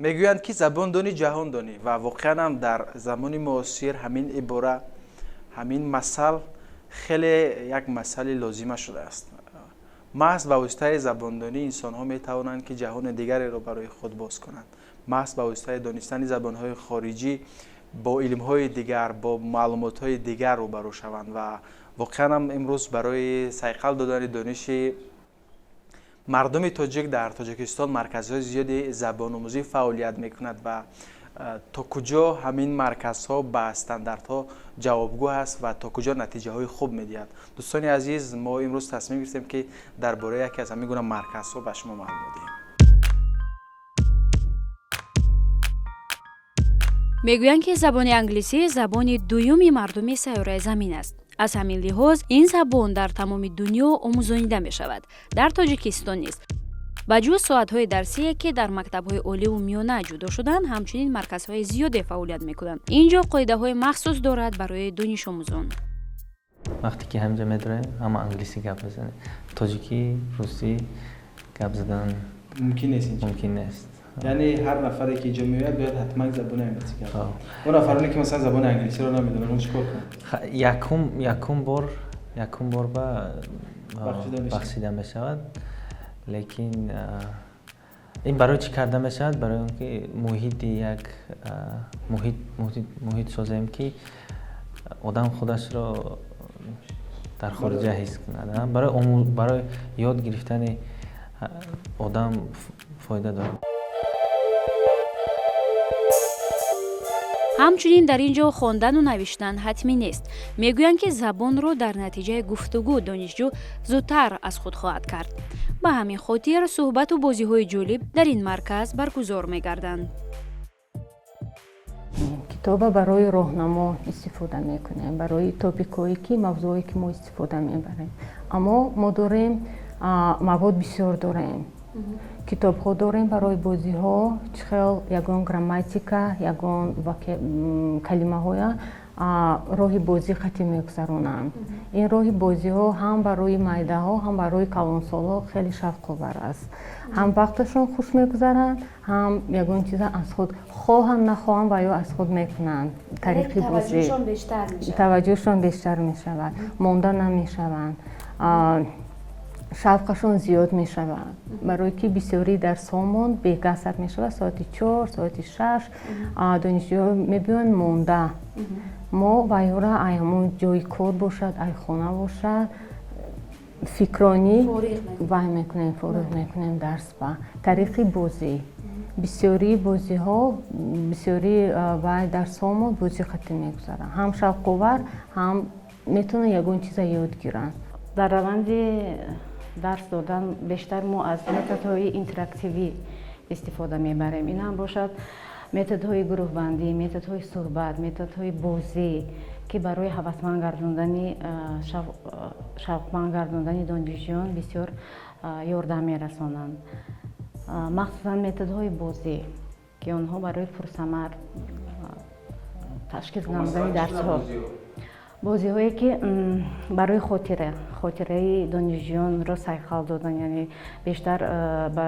Мегӯянд, ки забондонӣ ҷаҳондонӣ, ва воқеан ҳам дар замони муосир ҳамин ибора, ҳамин масал хеле як масали лозима шудааст. Маҳз ба воситаи забондонӣ инсонҳо метавонанд, ки ҷаҳони дигареро барои худ боз кунанд. Маҳз ба воситаи донистани забонҳои хориҷӣ бо илмҳои дигар, бо маълумотҳои дигар рӯбарӯ шаванд. Ва воқеан ҳам имрӯз барои сайқал додани дониши мардуми тоҷик дар Тоҷикистон марказҳои зиёди забономӯзӣ фаъолият мекунад. Ва то куҷо ҳамин марказҳо ба стандартҳо ҷавобгӯ аст ва то куҷо натиҷаҳои хуб медиҳад? Дӯстони азиз, мо имрӯз тасмим гирифтем, ки дар бораи яке аз ҳамин гуна марказҳо ба шумо маълумот диҳем. Мегӯянд, ки забони англисӣ забони дуюми мардуми сайёраи Замин аст. Аз ҳамин лиҳоз ин забон дар тамоми дунё омӯзонида мешавад. Дар Тоҷикистон низ ба ҷуз соатҳои дарсие, ки дар мактабҳои оливу миёна ҷудо шуданд, ҳамчунин марказҳои зиёде фаъолият мекунанд. Ин ҷо қоидаҳои махсус дорад барои донишомӯзон. Вақте ки ҳаминҷа медароем, ҳама англисӣ гап мезанем. Тоҷикӣ, русӣ гап задан мумкин нест. Мумкин нест. Яъне ҳар нафаре ки инҷо меояд, бояд ҳатман забони англисӣ гап. Он нафароне, ки масалан забони англисиро намедонанд, он чӣ кор кунанд? Якум бор ба бахшида мешавад, лекин ин барои чӣ карда мешавад? Барои он ки муҳити як муҳит созем, ки одам худашро дар хориҷа ҳис кунад. Барои ёд гирифтани одам фоида дорад. Ҳамчунин дар ин ҷо хондану навиштан ҳатмӣ нест. Мегӯянд, ки забонро дар натиҷаи гуфтугӯ донишҷӯ зудтар аз худ хоҳад кард. Ба ҳамин хотир суҳбату бозиҳои ҷолиб дар ин марказ баргузор мегарданд. Китоба барои роҳнамо истифода мекунем, барои топикҳое ки, мавзӯое ки мо истифода мебарем. Аммо мо дорем, мавод бисёр дорем, китобҳо дорем барои бозиҳо. Чӣ хел ягон грамматика, ягон калимаҳоя роҳи бозӣ қатӣ мегузаронанд. Ин роҳи бозиҳо ҳам барои майдаҳо, ҳам барои калонсолҳо хеле шавқовар аст. Ҳам вақташон хуш мегузарад, ҳам ягон чиза аз худ, хоҳанд нахоҳанд, ва ё аз худ мекунанд. Тариқи бозӣ таваҷҷӯҳшон бештар мешавад, монда намешаванд, шавқашон зиёд мешавад. Барое ки бисёрии дарсҳомон бегаҳ сар мешавад, соати 4, соати 6 донишҷӯҳо мебиёянд монда. Мо вайҳоро ай ҳамон ҷои кор бошад, ай хона бошад, фикронӣ вай мекунем, фориғ мекунем дарс ба тариқи бозӣ. Бисёрии бозиҳо, бисёрии вай дарсҳомон бозӣ қатӣ мегузаранд, ҳам шавқовар, ҳам метавонанд ягон чиза ёд гиранд. Дар раванди дарс додан бештар мо аз методҳои интерактивӣ истифода мебарем. Ин ҳам бошад методҳои гурӯҳбандӣ, методҳои суҳбат, методҳои бозӣ, ки барои ҳавасманд гардондани, шавқманд гардондани донишҷӯён бисёр ёрдам мерасонанд. Махсусан методҳои бозӣ, ки онҳо барои пурсамар ташкил намудани дарсҳо, бозиҳое ки барои хотираи донишҷӯёнро сайқал додан, яъне бештар ба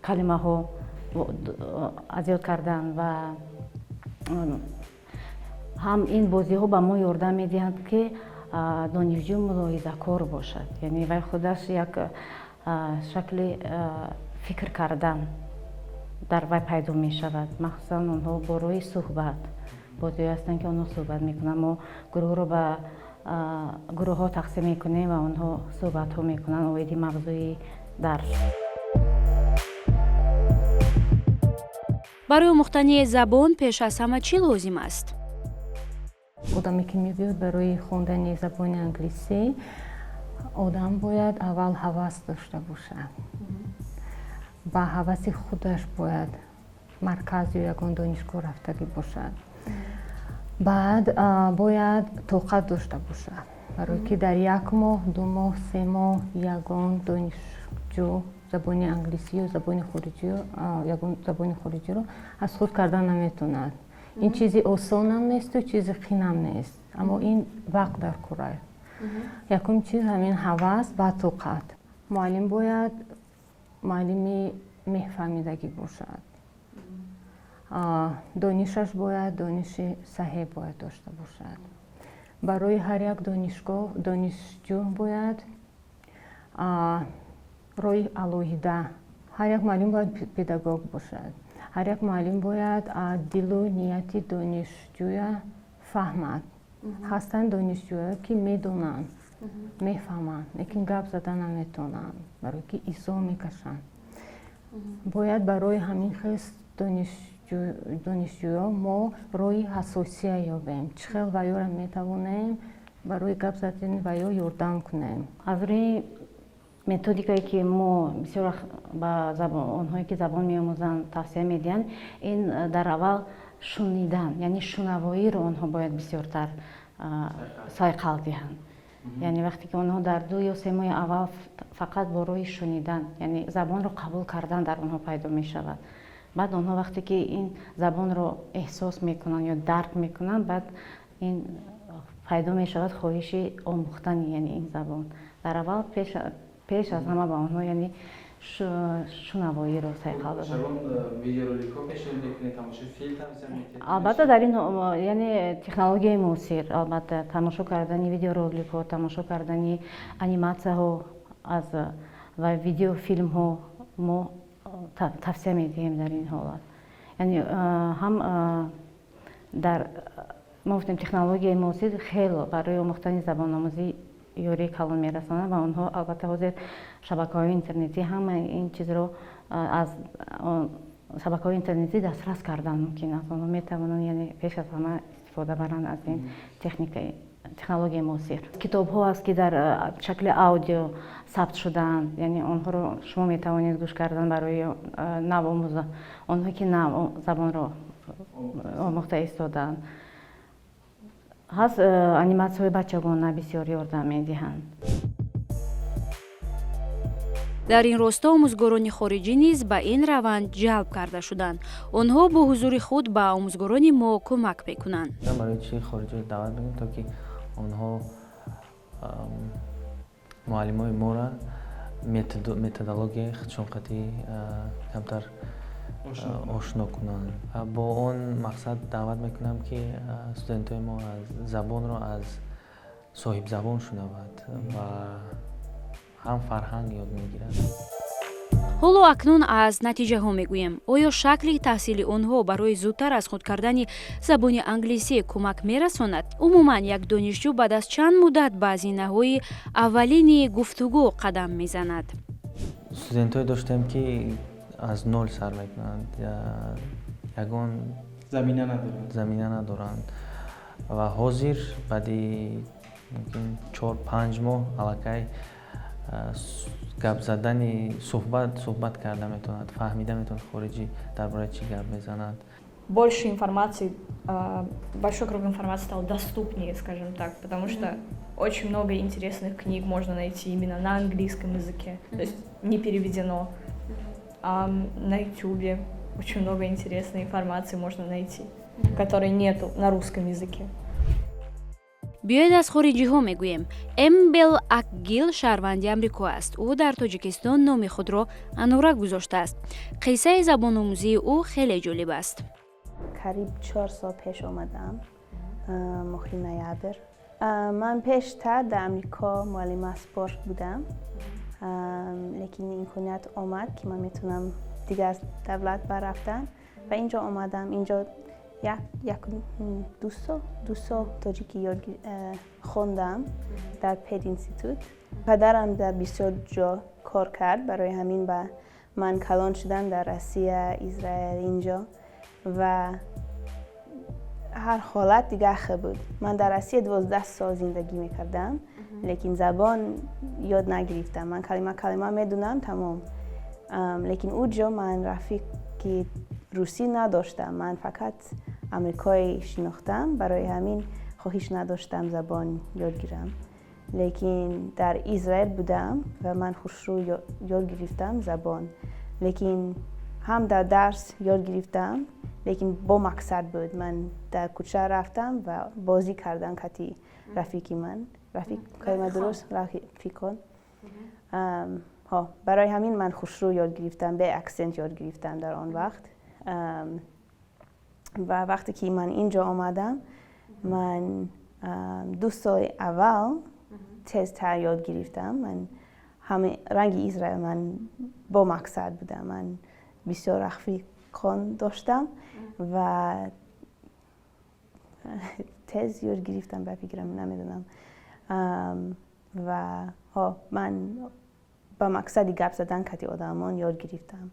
калимаҳо аз ёд кардан. Ва ҳам ин бозиҳо ба мо ёрдам медиҳанд, ки донишҷӯ мулоҳизакор бошад, яъне вай худаш як шакли фикр кардан дар вай пайдо мешавад. Махсусан онҳо бо роҳи суҳбат, бозиҳое ҳастанд, ки онҳо суҳбат мекунанд. Мо гурӯҳро ба гурӯҳҳо тақсим мекунем ва онҳо суҳбатҳо мекунанд оиди мавзӯи дарс. Барои омӯхтани забон пеш аз ҳама чӣ лозим аст? Одаме ки мебиёд барои хондани забони англисӣ, одам бояд аввал ҳавас дошта бошад. Ба ҳаваси худаш бояд марказ ё ягон донишгоҳ рафтагӣ бошад. Баъд бояд тоқат дошта бошад, барое ки дар як моҳ, 2 моҳ, 3 моҳ ягон донишҷӯ забони англисӣ ё забони хориҷӣ, ягон забони хориҷиро аз худ кардан наметавонад. Ин чизи осонам несту чизи қинам нест, аммо ин вақт дар кора. Якум чиз ҳамин ҳавас, баъд тоқат. Муаллим бояд муаллими меҳфаҳмидагӣ бошад. Донишаш бояд дониши саҳеҳ бояд дошта бошад. Барои ҳар як донишгоҳ донишҷӯ бояд роҳи алоҳида, ҳар як муаллим бояд педагог бошад, ҳар як муаллим бояд дилу нияти донишҷӯя фаҳмад. Ҳастанд донишҷӯё, ки медонанд, мефаҳманд, лекин гап зада наметавонанд, барое ки изо мекашанд. Бояд барои ҳамин хел донишҷӯё мо роҳи ҳассосия ёбем, чӣ хел ваёра метавонем барои гап задани ваё ёрдам кунем. Аз рӯи методикае, ки мо бисёр вақт ба онҳое, ки забон меомӯзанд, тавсия медиҳанд, ин дар аввал шунидан, яъне шунавоиро онҳо бояд бисёртар сайқал диҳанд. Яъне вақте ки онҳо дар 2 ё 3 моҳи аввал фақат бо роҳи шунидан, яъне забонро қабул кардан дар онҳо пайдо мешавад, баъд онҳо вақте ки ин забонро эҳсос мекунанд ё дарк мекунанд, баъд ин пайдо мешавад хоҳиши омӯхтани, яъне ин забон. Дар аввал пеш аз ҳама ба онҳо, яъне шунавоиро сайқал додан. Албатта, дар ин, яъне технологияи муосир, албатта, тамошо кардани видеороликҳо, тамошо кардани аниматсияҳо аз ва видеофилмҳо мо тавсия медиҳем дар ин ҳолат. Яъне ҳам дар мо гуфтем, технологияи муосир хело барои омӯхтани забономӯзӣ ёрии калон мерасонад ва онҳо албатта ҳозир шабакаҳои интернетӣ, ҳама ин чизро аз шабакаҳои интернетӣ дастрас кардан мумкин аст. Онҳо метавонанд, яъне пеш аз ҳама истифода баранд аз ин техникаи технологияи муосир. Китобҳо аст, ки дар шакли аудио сабт шудаанд, яъне онҳоро шумо метавонед гӯш кардан барои навомӯза, онҳое ки нав забонро омӯхта истодаанд. Ҳаст аниматсияҳои бачагона, бисёр ёрдам медиҳанд. Дар ин росто омӯзгорони хориҷӣ низ ба ин раванд ҷалб карда шуданд. Онҳо бо ҳузури худ ба омӯзгорони мо кӯмак мекунанд. Барои чӣ хориҷиро даъват мекунем? То ки онҳо муаллимои моро методологияи худшон қатъи камтар ошно кунанд. Бо он мақсад даъват мекунам, ки студентҳои мо забонро аз соҳибзабон шунавад ва ҳам фарҳанг ёд мегирад. Ҳоло акнун аз натиҷаҳо мегӯем. Оё шакли таҳсили онҳо барои зудтар аз худ кардани забони англисӣ кӯмак мерасонад? Умуман, як донишҷӯ баъд аз чанд муддат ба зинаҳои аввалини гуфтугӯ қадам мезанад? Студентҳое доштем, ки аз нол сар мекунанд, ягон замина надоранд. Замина надоранд ва ҳозир баъди мумкин 4-5 моҳ аллакай гап задани, суҳбат карда метавонад, фаҳмида метавонад, хориҷӣ дар бораи чӣ гап мезанад. Больше информации, большой круг информации стал доступнее, скажем так, потому что очень много интересных книг можно найти именно на английском языке, то есть не переведено. А на YouTube очень много интересной информации можно найти, которой нету на русском языке. Биёед, аз хориҷиҳо мегӯем. Эмбел Акгил шаҳрванди Амрико аст. Ӯ дар Тоҷикистон номи худро Анора гузоштааст. Қиссаи забономӯзии ӯ хеле ҷолиб аст. Қариб 4 сол пеш омадам, моҳи ноябр. Ман пештар дар Амрико муаллима спорт будам, лекин имконият омад, ки ман метавонам дигар давлат баррафтан ва инҷо омадам. Инҷо як 2 сол тоҷикӣ ёд хондам дар пединститут. Падарам дар бисёр ҷо кор кард, барои ҳамин ба ман калон шудам дар Россия, Израил, инҷо ва ҳар ҳолат дигар хел буд. Ман дар Россия 12 сол зиндагӣ мекардам, лекин забон ёд нагирифтам. Ман калима калима медонам, тамом. Лекин ӯ ҷо ман рафиқи русӣ надоштам, ман фақат амрикоӣ шинохтам, барои ҳамин хоҳиш надоштам забон ёд гирам. Лекин дар Израил будам ва ман хушрӯ ёд гирифтам забон, лекин ҳам дар дарс ёд гирифтам, лекин бо мақсад буд. Ман дар кӯча рафтам ва бозӣ кардам кати рафиқи ман. Рафиқ калима дуруст, рафиқон. Барои ҳамин ман хушрӯ ёд гирифтам, бе аксент ёд гирифтам дар он вақт. Ва вақте ки ман инҷо омадам, ман 2 соли аввал тезтар ёд гирифтам. Ман ҳама ранги Израил, ман бо мақсад будам, ман бисёр рафиқон доштам ва тез ёд гирифтам, ба фикрам, намедонам. Ва ҳо, ман ба мақсади гап задан кати одамон ёд гирифтам.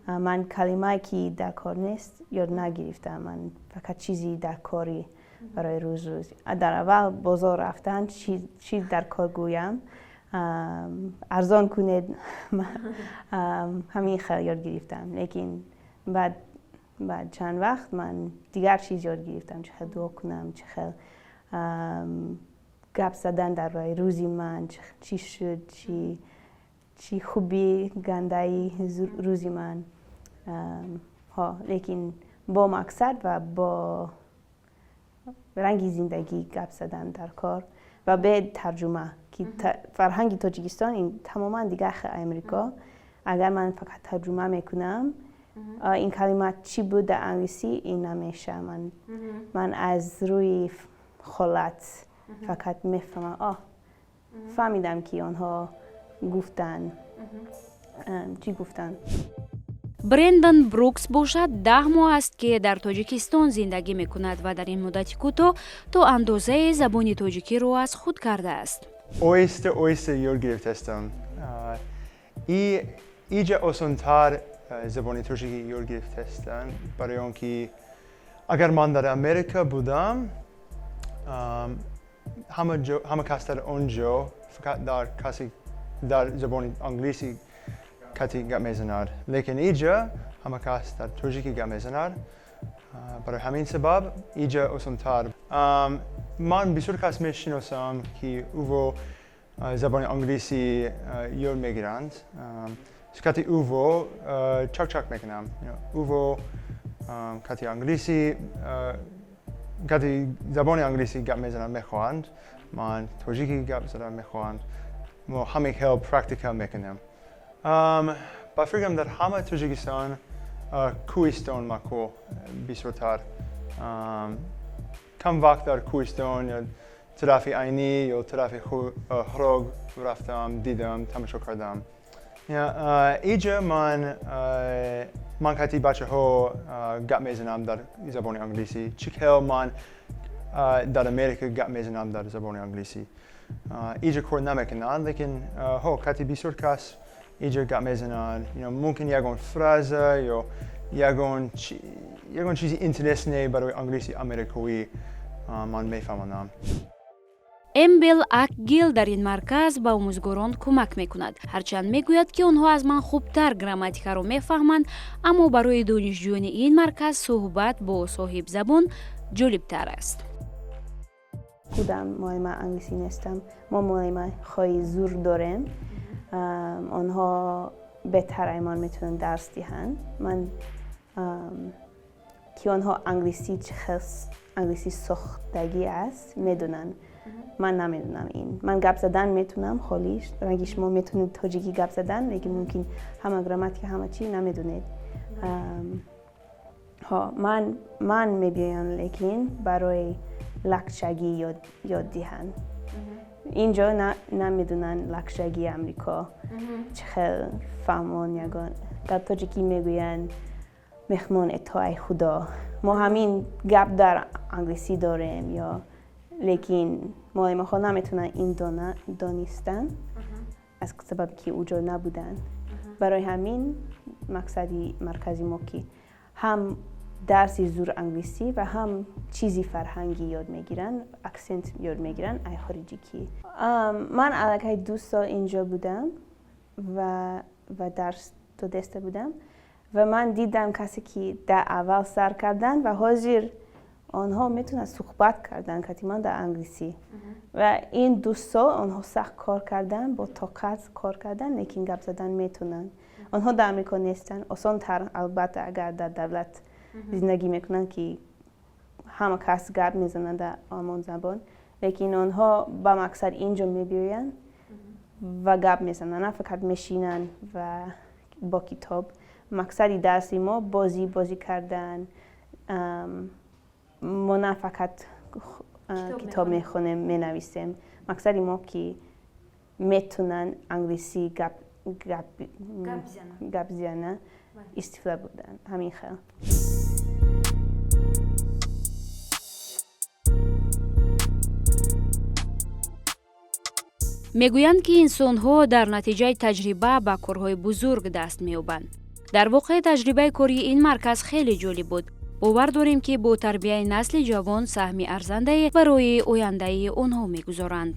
Ман калимае ки дар кор нест, ёд нагирифтам. Ман фақат чизи дар корӣ барои рӯз рӯз дар аввал бозор рафтан, чӣ дар кор гӯям, арзон кунед, ҳамин хел ёд гирифтам. Лекин баъд чанд вақт ман дигар чиз ёд гирифтам: чӣ хел дуо кунам, чӣ хел гап задан дар бораи рӯзи ман, чӣ шуд, чӣ хуби, гандаи рӯзи ман. Ҳо, лекин бо мақсад ва бо ранги зиндагӣ гап задан дар кор ва бе тарҷума, ки фарҳанги Тоҷикистон ин тамоман дигар хел Амрико. Агар ман фақат тарҷума мекунам, ин калима чӣ буд дар англисӣ, ин намеша. Ман аз рӯи ҳолат фақат мефаҳмам: оҳ, фаҳмидам, ки онҳо гуфтанд, чӣ гуфтанд. Брендан Брукс бошад, 10 моҳ аст, ки дар Тоҷикистон зиндагӣ мекунад ва дар ин муддати кӯтоҳ то андозае забони тоҷикиро аз худ кардааст. Оҳиста оҳиста ёд гирифтастам. Иҷа осонтар забони тоҷикӣ ёд гирифтастам, барои он ки агар ман дар Америка будам, ҳама кас дар он ҷо фақат дар каси дар забони англисӣ кати гап мезанад, лекин иҷа ҳама кас дар тоҷикӣ гап мезанад. Барои ҳамин сабаб иҷа осонтар. Ман бисёр кас мешиносам, ки ӯво забони англисӣ ёд мегиранд. Кати ӯво чак-чак мекунам, ӯво кати англисӣ, кати забони англисӣ гап мезананд мехоҳанд, ман тоҷикӣ гап задан мехоҳанд. Мо ҳамин хел практика мекунем. Ба фикрам, дар ҳама Тоҷикистон кӯҳистон маъқул бисёртар. Кам вақт дар кӯҳистон ё тарафи Айнӣ ё тарафи Хӯрог рафтам, дидам, тамошо кардам. Иҷа ман кати бачаҳо гап мезанам дар забони англисӣ, чӣ хел ман дар Америка гап мезанам дар забони англисӣ. Иҷа кор намекунанд, лекин ҳо, кати бисёр кас иҷа гап мезананд. Мумкин ягон фраза ё ягон чизи интересный барои англиси америкоӣ ман мефаҳмонам. Эмбел Акгил дар ин марказ ба омӯзгорон кӯмак мекунад. Ҳарчанд мегӯяд, ки онҳо аз ман хубтар грамматикаро мефаҳманд, аммо барои донишҷӯёни ин марказ суҳбат бо соҳибзабон ҷолибтар аст. Худам муаллима англисӣ нестам. Мо муаллимаҳои зур дорем, онҳо беҳтар аймон метавонанд дарс диҳанд. Ман ки онҳо англисӣ чӣ хел англисӣ сохтагӣ аст, медонанд, ман намедонам ин. Ман гап задан метунам холиш, ранги шумо метунед тоҷикӣ гап задан, лекин мумкин ҳама грамматика, ҳама чӣ намедонед. Ҳо, ман мебиёям, лекин барои лаҳҷагӣ ёд диҳанд. Инҷо намедонанд лаҳҷагии Амрико чӣ хел фаҳмон. Ягон дар тоҷикӣ мегӯянд: меҳмон итоаи Худо. Мо ҳамин гап дар англисӣ дорем ё, лекин муаллимаҳо наметавонанд ин донистан, аз сабаби ки уҷо набуданд. Барои ҳамин мақсади маркази мо, ки ҳам дарси зур англисӣ ва ҳам чизи фарҳангӣ ёд мегиранд, accent ёд мегиранд ай хориҷӣ. Ки ман аллакай 2 сол инҷо будам ва дарс додаста будам ва ман дидам, касе ки дар аввал сар карданд ва ҳозир онҳо метавонанд суҳбат кардан кати ман дар англисӣ. Ва ин 2 сол онҳо сахт кор карданд, бо тоқат кор карданд, лекин гап задан метавонанд. Онҳо дар Амрико нестанд, осонтар албатта, агар дар давлат зиндагӣ мекунанд, ки ҳама кас гап мезананд дар ҳамон забон, лекин онҳо ба мақсад инҷо мебиёянд ва гап мезананд, на фақат мешинанд ва бо китоб. Мақсади дарси мо бозӣ кардан. Мо на фақат китоб мехонем, менависем. Мақсади мо ки метунанд англисӣ гап зиана истифода бурдан, ҳамин хел. Мегӯянд, ки инсонҳо дар натиҷаи таҷриба ба корҳои бузург даст меёбанд. Дар воқеъ, таҷрибаи кории ин марказ хеле ҷолиб буд. Бовар дорем, ки бо тарбияи насли ҷавон саҳми арзандае барои ояндаи онҳо мегузоранд.